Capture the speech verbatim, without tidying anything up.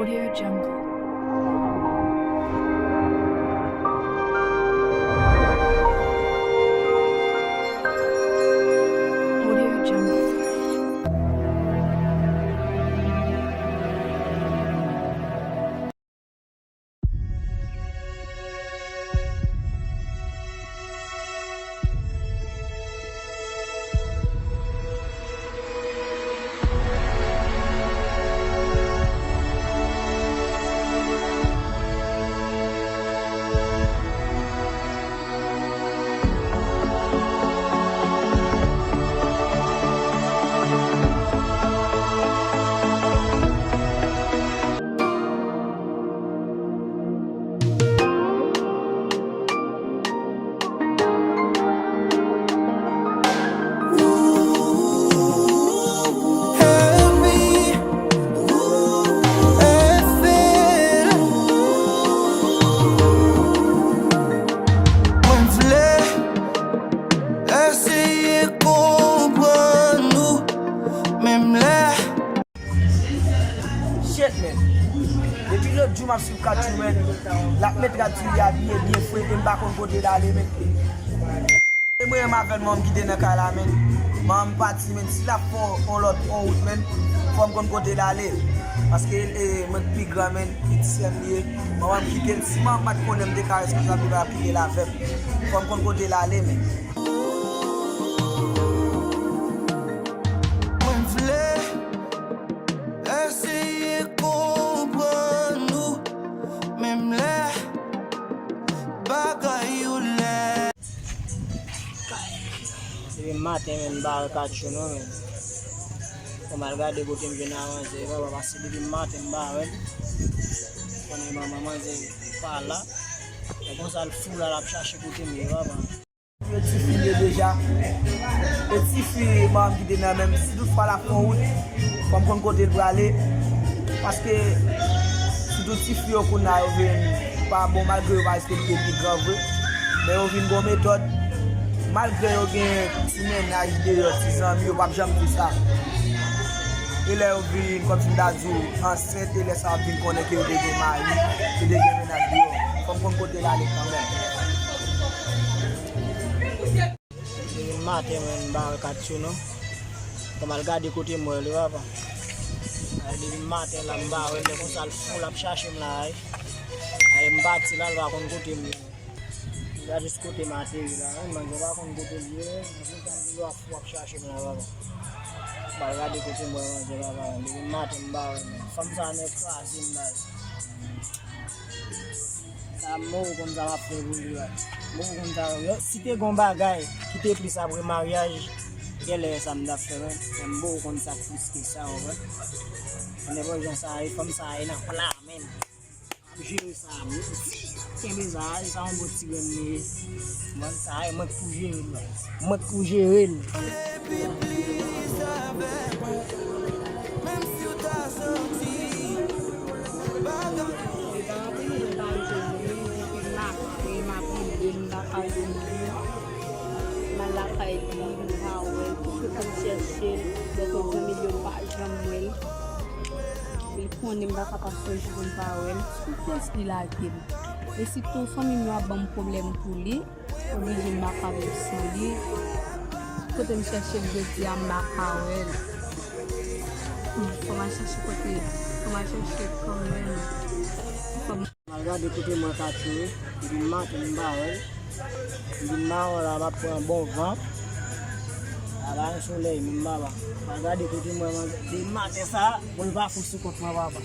Audio Jungle. Audio Jungle. Mwen vle eseye konprann ou, menm lè. Shit, man. Depi lòt jou m ap swiv Katchou, man. L ap met rad sou li, abiye byen fre, e m pa konn kote l ale, man. E mwen menm avè l, manman m kite nan kay la, man. Manman m pati, man. Si l ap fè on, on lòt, on wout, man, fò m konn kote l ale. Paske, e, mwen k pi gran, man, piti sè m li ye. Manman m kite l. Si manman m pa t konnen m te ka responsab, li pa t ap kite l avè m. Fò m konn kote l ale, man. Mwen vle eseye konprann ou, menm lè bagay yo lè. Depi maten, men, m pa wè Katchou non, men. Fò m al gade kote m jwenn a manzè, papa, paske depi maten m pa wè l. Konnen manman manzè pa la. E konsa l fou la, l ap chache kote m ye, papa. Yo tifi ye deja. E tifi manman m kite nan men m. Si tout fwa l ap fè on wout, fò m konn kote l prale. Paske sitou tifi yo kounye a yo vin pa bon, malgre yo pa respekte pi gran vre. Men yo vin gon metòd. Malgre yo gen ti mennaj deyò, ti zanmi, yo p ap janm di sa. E lè yo vin, kòmsi m ta di w, ansent, e lè sa w ap vin konnen ke yo te gen mari, yo te gen mennaj deyò. Fò m konn kote l ale kanmenm. Depi maten, mwen, m pa wè Katchou non. Fò m al gade kote m wè l, papa. Ay, depi maten la, m pa wè l, lè konsa l fou, l ap chache m la, ay. Ay, m pati la, l pa konn kote m ye. M gade jis kote m ateri la, men manzè pa konn kote l ye, men konsa l ap fou ap chache m la, papa. M al gade kote m wè manzè, papa, depi maten m pa wè l, men fanm sa nèk kraze m, baz. Sa m mò konn sa m ap fè pou li, baz. M mò konn sa, yo, si te gon bagay ki te plis apre maryaj, genlè sa m t ap fè, men, men m mò konn sa k plis ke sa, w konprann? Nenpòt jan sa ye, fanm sa ye nan pla, men. Ap jere sa, m di, kenbe sa, e sa yon bon ti grenn li ye. Mwen sa, e mwen k pou jere l. Mwen k pou jere l. M al lakay li, m pa wè l, m chèche l, lè tout zanmi l yo m pa janm wè l. Li konnen m pa ka pase yon jou pou m pa wè l. Sou fès li lage m. E sitou fanmi m yo ap ban m pwoblèm pou li, oblije m pa ka viv san li. Kote m chèche l jodi a, m pa ka wè l. Fò m al chèche kote, fò m al chèche kanmenm. Fò m al gade kote mwen ka tire, depi maten m pa wè l. Depi maten la, m ap pran bon van. A pa gen solèy menm, papa. M al gade kote mwen, mwen, depi maten sa, pou l pa fou sou kont mwen, papa.